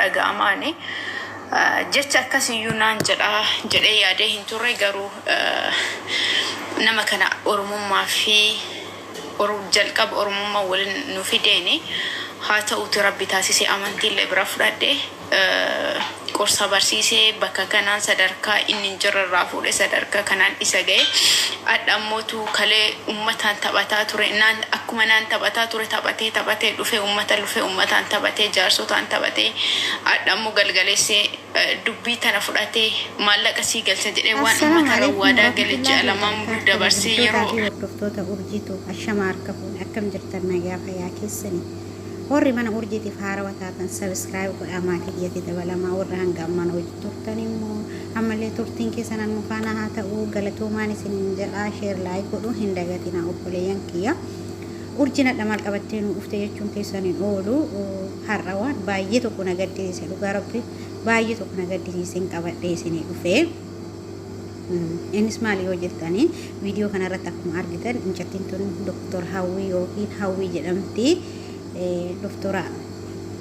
Dhaga'amaani. Jecha akkasiyyuu naan jedha jedhee yaadee hin turre, garuu nama kana Oromummaa fi jalqaba Oromummaa waliin nu fideeni haa ta'uuti, Rabbi taasisee amantiillee bira fudhadhe, qorsa barsiisee, bakka kanaan sadarkaa inni hin jirre irraa fuudhe, sadarkaa kanaan isa ga'e. Adha ammootu kalee ummataan taphataa ture, naan akkuma naan taphataa ture, taphatee taphatee dhufe, ummata lufe, ummataan taphatee, jaarsotaan taphatee, adha ammoo galgaleessee dubbii tana fudhatee maallaqa sii galcha jedhee waan Assalaamu ummata irra alaikum waadaa gale ji'a warahmatullahi 2n wabarakaatuh. dabarsee Hordoftoota yeroo fi hordoftoota Urjiitu, ashama harka fuune, akkam jirtan? Nagaa fayyaa keessanii? Warri mana Urjiitiif haarawa taatan subscribe godhaa, maatii kiyyatti dabalamaa. Warri hanga ammaan hojii turtan immoo ammallee turtiin keessan nu faana haa ta'u, galatoomaan isiniin jedha. Share, like godhuu hin dagatinaa, obboleeyyan kiyya. Urjiin hadha maal qabattee nu dhufte jechuun keessan hin oolu. Har'a waan baay'ee tokko na gaddisiise, dhugaa Rabbi, baay'ee tokko na gaddisiise hin qabadhee isinii dhufee. Innis maali yoo jettanii, viidiyoo kanarratti akkuma argitan, mucattiin tun Doktor Hawwii yookiin Hawwii jedhamti. Doktora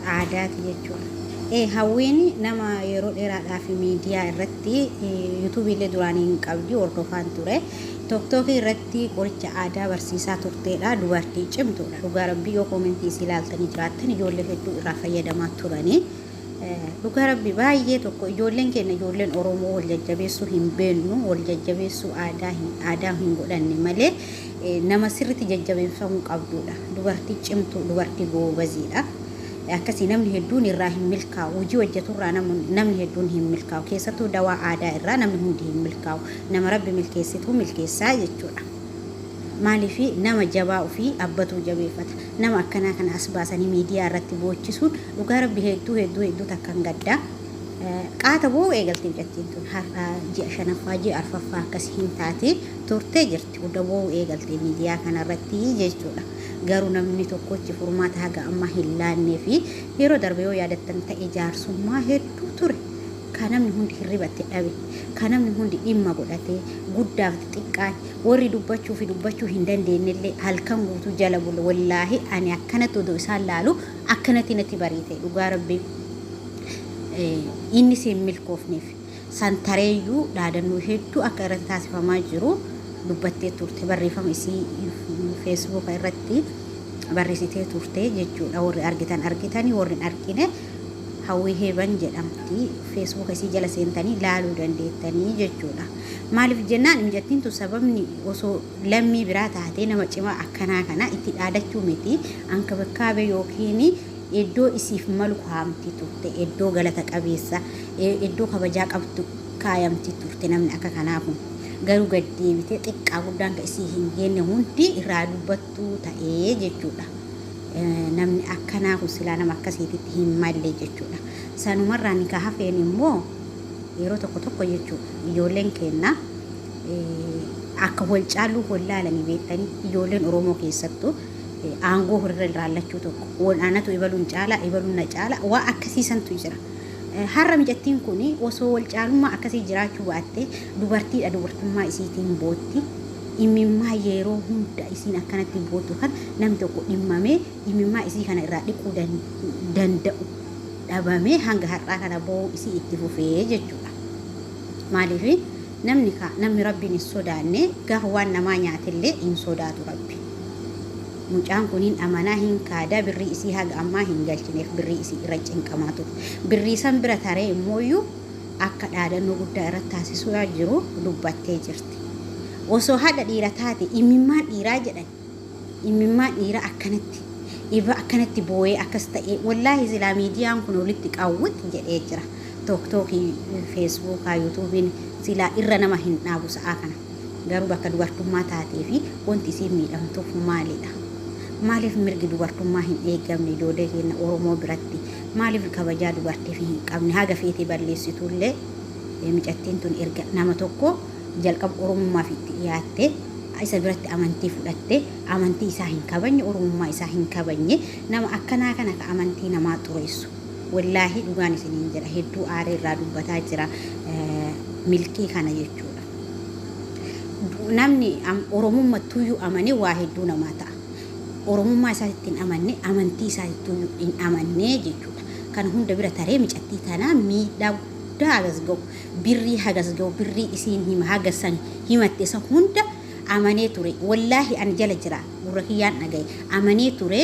aadaati jechuudha. Hawwiin nama yeroo dheeraadhaaf miidiyaa irratti, yuutuubii illee duraanii hin qabdi, hordofaan ture. Tiktookii irratti qoricha aadaa barsiisaa turteedha. Dubartii cimtuudha. Dhugaa Rabbii, yoo koomentii isii ilaaltanii jiraattan, ijoollee hedduu irraa fayyadamaa turanii. Dhugaa Rabbi, baay'ee tokko ijoolleen keenya, ijoolleen Oromoo, wal jajjabeessuu hin beeknu, wal jajjabeessuu aadaa hin godhanne malee nama sirriitti jajjabeeffamuu qabdudha. Dubartii cimtuu, dubartii goobaziidha. Akkasii namni hedduun irraa hin milkaa'u. Hojii hojjeturraa namni hedduun hin milkaa'u. Keessattuu dawaa aadaa irraa namni hundi hin milkaa'u. Nama Rabbi milkeessituu milkeessaa jechuudha. Maaliif, nama jabaa ofii abbatuu jabeeffata. Nama akkanaa kana as baasanii miidiyaa irratti boochisuun, dhugaa Rabbi, hedduu hedduu hedduu takkan gaddaa. Qaata boo'u eegalte mucattiin tun. Har'a ji'a shanaffaa, ji'a arfaffaa akkas hin taate turtee jirti. Hunda boo'u eegalte miidiyaa kanarratti jechuudha. Garuu namni tokkochi furmaata haga ammaa hin laannee fi yeroo darbe yoo yaadattan ta'e, jaarsummaa hedduu ture. Ka namni hundi hirribatti dhabe, ka namni hundi dhimma godhatee, guddaaf xixiqqaan, warri dubbachuu fi dubbachuu hin dandeenyellee halkan guutuu jala bule. Wallaahi, ani akkanatti odoo isaan laalu akkanatti natti bariite, dhugaa Rabbi. Inni hin milkoofneef santareeyyuu dhaadannoo hedduu akka irratti taasifamaa jiru dubbattee turte, barreeffama isii feesbuuka irratti barreessitee turte jechuudha. Warri argitan argitanii, warri hin argine, Hawwii Heeban jedhamti, feesbuuka isii jala seentanii laaluu dandeettanii jechuudha. Maaliif jennaan, mucattiin tun sababni osoo lammii biraa taatee nama cimaa akkanaa kana itti dhaadachuu miti, ankabakkaabee yookiin iddoo isiif malu kaa'amti turte, iddoo galata qabeessa, iddoo kabajaa qabdu kaayamti turte. Namni akka kanaa kun garuu gad deebitee xiqqaa guddaan ka isii hin geenne hundi irraa dubbattuu ta'ee jechuudha. Namni akkanaa kun silaa nama akkasiititti hin malle jechuudha. Sanumarraa ni ka hafeen immoo yeroo tokko tokko jechuudha, ijoolleen keenya akka wal caaluu wal laalanii beektanii, ijoolleen Oromoo keessattuu aangoo horirra raallachuu tokko wal aanatu, ibaluun caala, ibaluun na caala, waa akkasiisantu jira. Har'a mucattiin kun osoo wal caalummaa akkasii jiraachuu baatte, dubartiidha, dubartummaa isiitiin bootti. Imimmaa yeroo hunda isiin akkanatti bootu kan namni tokko dhimmamee imimmaa isii kana irraa dhiquu danda'u dhabamee hanga har'aa kana boo'uu isii itti fufee jechuudha. Maaliif, namni Rabbiin hin sodaanne gaafa waan namaa nyaatillee hin sodaatu Rabbi. Mucaan kun hin amanaa, hin kaadaa, birrii isii haga ammaa hin galchineef, birrii isii irra cinqamaa ture. Birrii san bira taree immooyyuu akka dhaadannoo guddaa irratti taasisuu jiru dubbattee jirti. Osoo haadha dhiira taate, imimmaan dhiiraa jedhan, imimmaan dhiiraa akkanatti iba akkanatti boo'ee akkas ta'ee, wallaahi silaa miidiyaan kun walitti qawwit jedhee jira. Tiktookii, feesbuukaa, yuutuubiin silaa irra nama hin dhaabu sa'aa kana. Garuu bakka dubartummaa taatee fi wanti isiin miidhamtuuf maalidha? Maaliif mirgi dubartummaa hin eegamne ijoollee keenya Oromoo biratti? Maaliif kabajaa dubartiif hin qabne? Haga feetee balleessitullee, micattiin tun erga nama tokko jalqaba Oromummaaf itti dhiyaatte, isa biratti amantii fudhatte, amantii isaa hin kabajne, Oromummaa isaa hin kabajne, nama akkanaa kana ka amantii namaa xureessu. Wallaahi, dhugaan isiniin jedha, hedduu aaree irraa dubbataa jira milkii kana jechuudha. Namni Oromummattuyyuu amanee waa hedduu namaa ta'a. Oromummaa isaatti hin amanne, amantii isaatti hin amanne jechuudha. Kan hunda bira taree micattii tanaa miidhaa guddaa hagas ga'u, birrii hagas ga'u, birrii isiin hima hagas san himatte san hunda amanee ture. Wallaahi ani jala jira, gurra kiyyaan dhagaye. Amanee ture,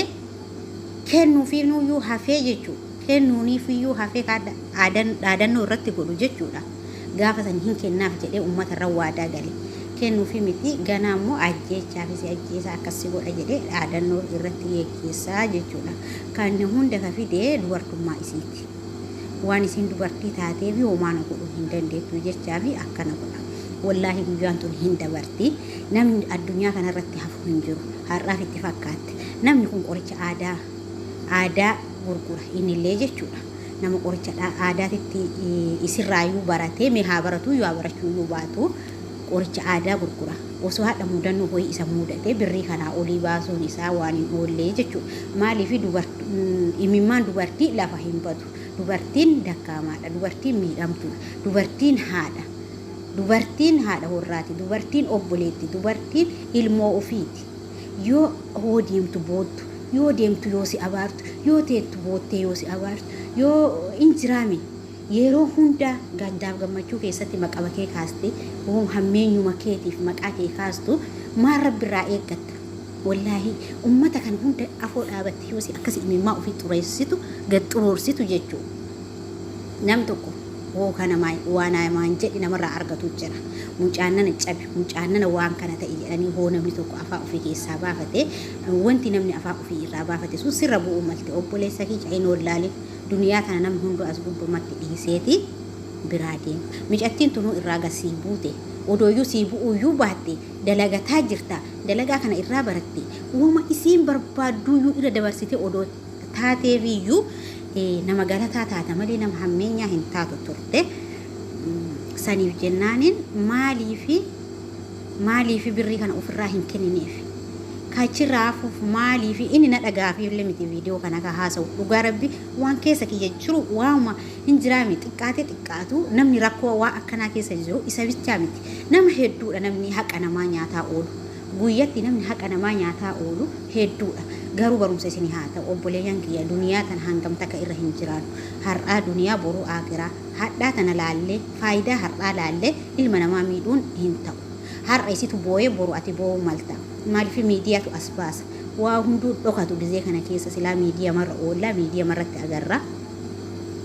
kennuufiinuyyuu hafee jechuudha. Kennuuniifiyyuu hafee dhaadannoo irratti godhu jechuudha. Gaafa san hin kennaaf jedhee uummata irra waadaa gale. Kennuufi miti, ganaa immoo ajjeechaafis ajjeesaa akkas si godha jedhee dhaadannoo irratti geggeessaa jechuudha. Kan hunda ka fide dubartummaa isiiti. Waan isiin dubartii taateef homaa na godhuu hin dandeettu jechaafi akkana godha. Wallaahi guyyaan tun hin dabarti. Namni addunyaa kanarratti hafu hin jiru. Har'aaf itti fakkaatte. Namni kun qoricha aadaa aadaa gurgura innillee jechuudha. Nama qoricha aadaatitti isirraayyuu baratee, mee haa baratuyyuu haa barachuuyyuu baatu, qoricha aadaa gurgura. Osoo haadha mudannoo ho'i isa mudate birrii kanaa olii baasuun isaa waan hin oollee jechuudha. Maaliif? Imimmaan dubartii lafa hin badu. Dubartiin dakkaamaadha. Dubartiin miidhamtuudha. Dubartiin haadha. Dubartiin haadha warraati. Dubartiin obboleetti. Dubartiin ilmoo ofiiti. Yoo hoo deemtu boottu, yoo deemtu yoo si abaartu, yoo teettu boottee yoo si abaartu, yoo hin jiraame, yeroo hunda gaddaaf gammachuu keessatti maqama kee kaaste, hammeenyuma keetiif maqaa kee kaastu, maal Rabbi irraa eeggatta? Wallaahi ummata kana hunda afoo dhaabatte yoo si akkas imimmaa ofii xureessitu, gad xuruursitu jechuudha. Nam tokko hoo kana waan namaan jedhi namarraa argatu jira. Mucaan nana cabi, mucaan nana waan kana ta'e jedhanii hoo namni tokko afaan ofii keessaa baafate, wanti namni afaan ofii irraa baafate sun sirra bu'uu malte. Obboleessa kiyya, hin wallaalin. Duniyaa tana namni hunduu as gubbamatti dhiiseeti biraa deema. Micattiin tunuu irraa gasii buute. Odooyyuu sii bu'uuyyuu baatte, dalagataa jirta. Dalagaa kana irraa baratte. Uumama isiin barbaadduuyyuu irra dabarsite odoo taateefiyyuu nama galataa taata malee nama hammeenyaa hin taatu turte. Saniif jennaaniin maaliifi birrii kana ofirraa hin kennineef? Kaachirraa hafuuf maaliifi inni na dhagaafi illee miti viidiyoo kana ka haasa'u? Dhugaa Rabbi, waan keessa kiyya jiru waanuma hin jiraami. Xiqqaatee xiqqaatu namni rakkoo waa akkanaa keessa jiru isa bichaa miti. Nama hedduudha namni haqa namaa nyaataa oolu. Guyyatti namni haqa namaa nyaataa oolu hedduudha. Garuu barumsa isinii haa ta'u, obboleeyyan kiyya, duniyaa tana hangam takka irra hin jiraannu. Har'aa duniyaa, boruu aakiraa. Hadhaa tana laallee, faayidaa har'aa laallee ilma namaa miidhuun hin ta'u. Har'a isitu boo'ee, boru ati boo'uu malta. Maaliif? Miidiyaatu as baasa. Waa hunduu dhokatu gizee kana keessa silaa miidiyaa marra oollaa, miidiyaa marratti agarra.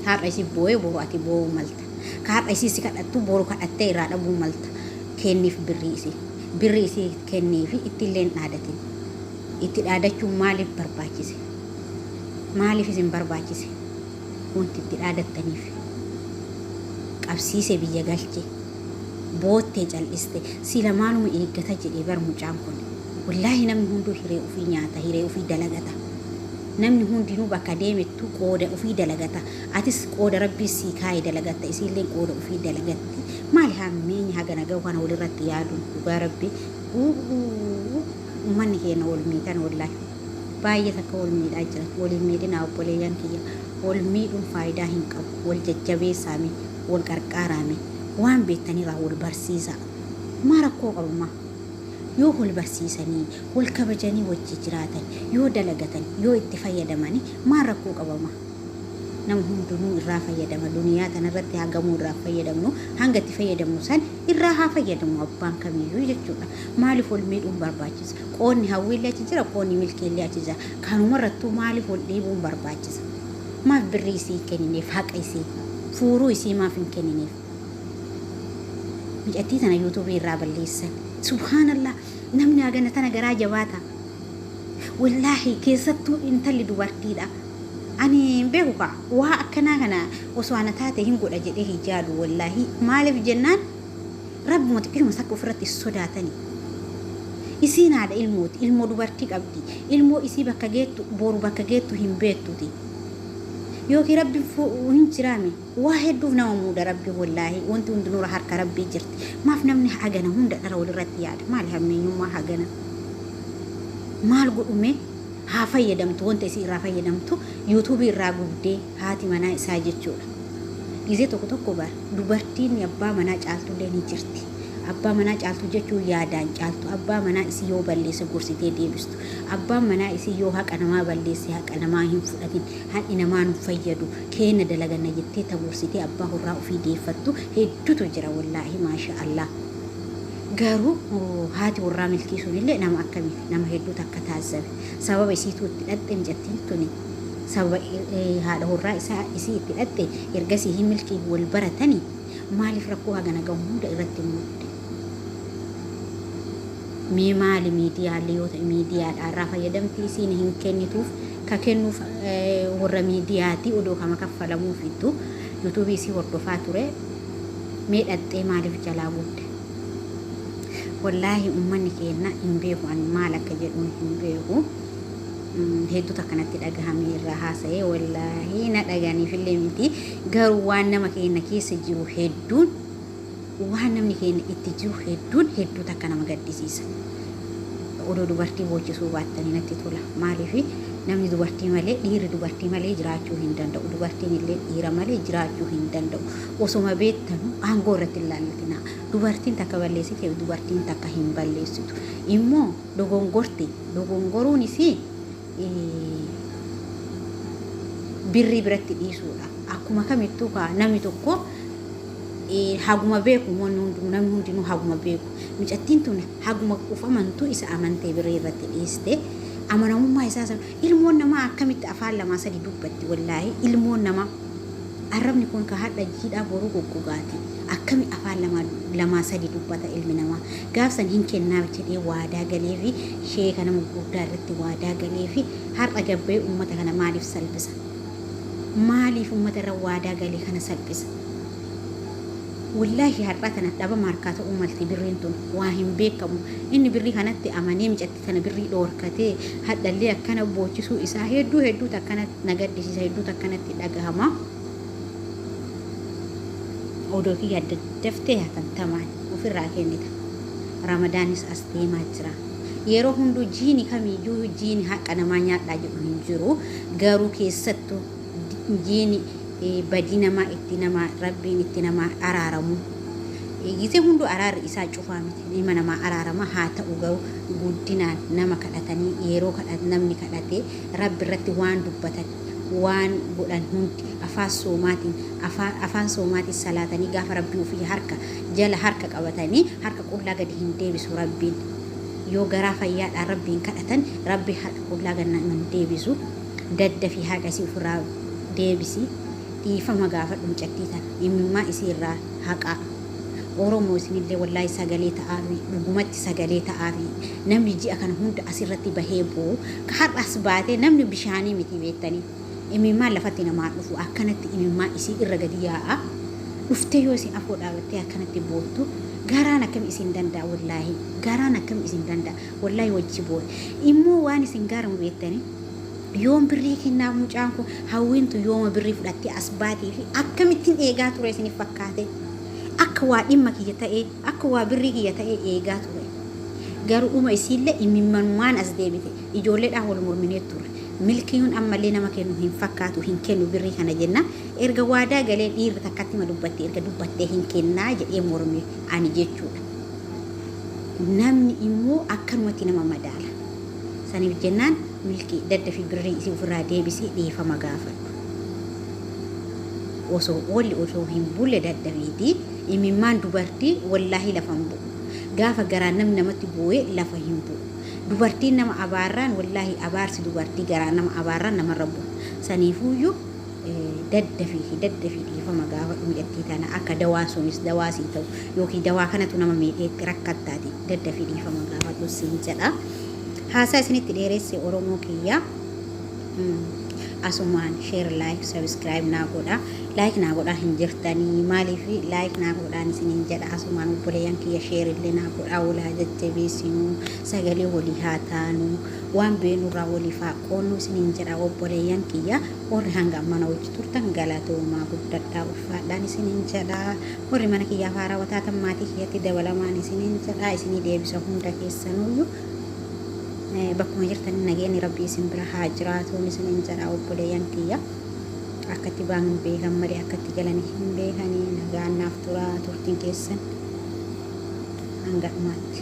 Har'a isi boo'ee, boru ati boo'uu malta. Ka har'a isii si kadhattu boru kadhattee irraa dhabuu malta. Kenniif birrii isii. Birrii isii kenniifi, ittillee hin dhaadatin. Itti dhaadachuun maaliif barbaachise? Maaliif isin barbaachise? Wanti itti dhaadattaniif qabsiise biyya galche, boottee cal'iste, sila maaluma eeggata jedhee bar mucaan kun. Wallaahi namni hunduu hiree ofii nyaata, hiree ofii dalagata. Namni hundinuu bakka deemettu qooda ofii dalagata. Atis qooda Rabbii sii kaa'e dalagatta, isiillee qooda ofii dalagatti. Maali hammeenya hagana gahu kana walirratti yaaduun? Dhugaa Rabbi, uummanni keenya wal miitan, wallaahi baay'ee takka wal miidhaa jiran. Waliin miidhinaa, obboleeyyan kiyya. Wal miidhuun faayidaa hin qabu. Wal jajjabeessaame, wal qarqaaraame, waan beektanirraa wal barsiisaa. Maa rakkoo qabuma? Yoo wal barsiisanii, wal kabajanii wajji jiraatan, yoo dalagatan, yoo itti fayyadamanii, maal rakkoo qabama? Nama hundinuu irraa fayyadama. Duniyaa tanarratti hagamuu irraa fayyadamnu, hanga itti fayyadamnu san irraa haa fayyadamu abbaan kamiyyuu jechuudha. Maaliif wal miidhuun barbaachisa? Qoonni hawwiillee achi jira, qoonni milkiillee achi jira. Kanumarrattuu maaliif wal dhiibuun barbaachisa? Maaf birrii isii hin kennineef? Haqa isii, fuuruu isii maaf hin kennineef? Micattii tana yuutuubii irraa balleessan. Subhaanallah, namni hagana tana garaa jabaata. Wallaahi keessattuu intalli dubartiidha. Ani hin beeku kaa, waa akkanaa kana osoo ana taate hin godha jedhee hin yaadu wallaahi. Maaliif jennaan, Rabbuma xiqqishuma takka ofirratti sodaatani. Isiin haadha ilmooti, ilmoo dubartii qabdi. Ilmoo isii bakka geettu, boru bakka geettu hin beektuti. Yookiin Rabbi hin jiraame, waa hedduuf nama muuda Rabbi. Wallaahi wanti hundinuu harka Rabbii jirti. Maaf namni hagana hunda dhara walirratti yaada? Maali hammeenyummaa hagana? Maal godhume? Haa fayyadamtu wanta isii irraa fayyadamtu. Yuutuubii irraa gubdee haati manaa isaa jechuudha. Gizee tokko tokko bara dubartiin abbaa manaa caaltullee ni jirti. Abbaa manaa caaltu jechuun yaadaan caaltu. Abbaa manaa isii yoo balleesse gorsitee deebistu. Abbaan manaa isii yoo haqa namaa balleesse haqa namaa hin fudhatin. Haqni namaa nu fayyadu. Keena dalaganna jettee ta gorsitee abbaa warraa ofii deeffattu hedduutu jira wallaahi maasha Allah. Garuu haati warraa Milkii sunillee nama akkamiiti? Nama hedduutu akka taazzabe. Sababa isiituu itti dhaqxe micattiin tuni. Sababa haadha warraa isaa isii itti dhaqxe ergasii hin Milkii wal baratani maaliif rakkoo hagana gahu hunda irratti mudde? Mee maali miidiyaallee yoo ta'e miidiyaadha irraa fayyadamti isiin hin kennituuf ka kennuuf warra miidiyaati odoo kama kaffalamuufittu yuutuubii isii hordofaa ture mee dhaqxee maaliif jalaa gubde? Wallaahi ummanni keenna hin beeku, ani maal akka jedhuun hin beeku. Hedduutu akkanatti dhagahamee irraa haasa'ee wallaahi na dhaganiifillee miti. Garuu waan nama keenya keessa jiru hedduun, waan namni keenya itti jiru hedduun hedduutu akka nama gaddisiisa. Odoo dubartii boochisuu baattanii natti tola. Maaliif namni dubartii malee, dhiirri dubartii malee jiraachuu hin danda'u. Dubartiin illee dhiira malee jiraachuu hin danda'u. Osoma beektanu aangoo irratti hin laallatinaa. Dubartiin takka balleessite dubartiin takka hin balleessitu. Immoo dogongorte, dogongoruunis birrii biratti dhiisuudha. Akkuma kamittuu kaa namni tokko haguma beeku, namni hundinuu haguma beeku. Mucattiin tun haguma uf amantuu isa amantee birrii irratti dhiiste. Amanamummaa isaa sana ilmoon namaa akkamitti afaan lamaa sadi dubbatti? Wallaahi ilmoon namaa arrabni kun ka hadha jiidhaa boruu goggogaati. Akkami afaan lamaa sadi dubbata ilmi namaa? Gaafsan hin kennaaf jedhee waadaa galeefi, sheeka nama gurguddaa irratti waadaa galeefi har'a gabbee uummata kana maaliif salphisa? Maaliif uummata irra waadaa galee kana salphisa? Wallaahi har'a tana dhabama harkaa ta'uu malti birriin tun waa hin beekamu. Inni birrii kanatti amanee micatti tana birrii dhoorkatee hadhallee akkana boochisuu isaa hedduu hedduutu akkana na gaddisiisa, hedduutu akkanatti dhagahama. Odoo kiyya daddaftee hatantamaan ofirraa kennita. Ramadaanis as deemaa jira. Yeroo hunduu jiini kamiyyuu jiini haqa namaa nyaadhaa jedhu hin jiru. Garuu keessattuu jiini badii namaa itti nama rabbiin itti namaa araaramu. Gisee hunduu araarri isaa cufaa miti. Ilma namaa araarama haa ta'u, garuu guddinaan nama kadhatanii yeroo namni kadhatee rabbi irratti waan dubbatan waan godhan hundi afaan soomaatiin afaan soomaatiin salaatanii gaafa rabbii ofii harka jala harka qabatanii harka qullaa gadi hin deebisu rabbiin. Yoo garaa fayyaadhaan rabbiin kadhatan rabbi harka qullaa gad nama hin deebisu. Daddafii haqa isii ofirraa deebisi. Dhiifama gaafadhu mucattii tana. Imimmaa isii irraa haqaa. Oromoo isinillee wallaahi sagalee ta'aafi, dhugumatti sagalee ta'aafi. Namni ji'a kana hunda asirratti bahee boo'u ka har'as baatee namni bishaanii miti beektanii. Imimmaan lafatti namaa dhufu akkanatti imimmaa isii irra gadi yaa'a. Dhuftee yoo isin afoo dhaabattee akkanatti boottu garaan akkam isin danda'a? Wallaahi garaan akkam isin danda'a? Wallaahi wajji boo'e. Immoo waan isin gaaramu beektanii yoom birrii kennaaf mucaan kun hawwiintu yooma birrii fudhattee as baatee fi akkamittiin eegaa ture isiniif fakkaate? Akka waa dhimma kiyya ta'ee, akka waa birrii kiyya ta'ee eegaa ture. Garuu dhuma isiillee imimmanumaan as deebite. Ijoolleedhaan wal morminee ture. Milkiyuun ammallee nama kennu hin fakkaatu, hin kennu birrii kana jenna. Erga waadaa galee dhiirri takkatti ma dubbatte, erga dubbattee hin kennaa jedhee morme ani jechuudha. Namni immoo akkanumatti nama madaala. Saniif jennaan Milkii daddafii birrii isii ofirraa deebisii dhiifama gaafadhu. Osoo oolli osoo hin bulle daddafiiti imimmaan dubartii wallaahi lafa hin bu'u. Gaafa garaan namni namatti boo'ee lafa hin bu'u. Dubartiin nama abaarraan wallaahi abaarsi dubartii garaan nama abaarraan namarra bu'a. Saniifuuyyuu daddafii daddafii dhiifama gaafadhu mucattii tana, akka dawaan sunis dawaa sii ta'u yookiin dawaa kanatu nama miidheetti rakkattaati daddafii dhiifama gaafadhu siin jedha. Haasaa isinitti dheeresse Oromoo kiyya. Asumaan share, like, subscribe naa godha. Like naa godhaa hin jirtanii, maaliif like naa godhaan isiniin jedha. Asumaan obboleeyyan kiyya share illee naa godhaa, walaa jajjabeessinuu, sagalee walii haa taanu, waan beenurraa waliif haa qoonnu isiniin jedha. Obboleeyyan kiyya warri hanga amma na wajji turtan galatoomaa, guddadhaa, ulfaadhaan isiniin jedha. Warri mana kiyyaaf haarawaa taatan maatii kiyyatti dabalamaan isiniin jedha, isinii deebisa hunda keessanuyyuu. Bakkuma jirtan nageenyi rabbii isin bira haa jiraatuun isiniin jedha obboleeyyan kiyya. Akkatti ba'an beekan malee akkatti galan hin beekanii. Nagaan naaf tura turtiin keessan. Hanga dhumaatti.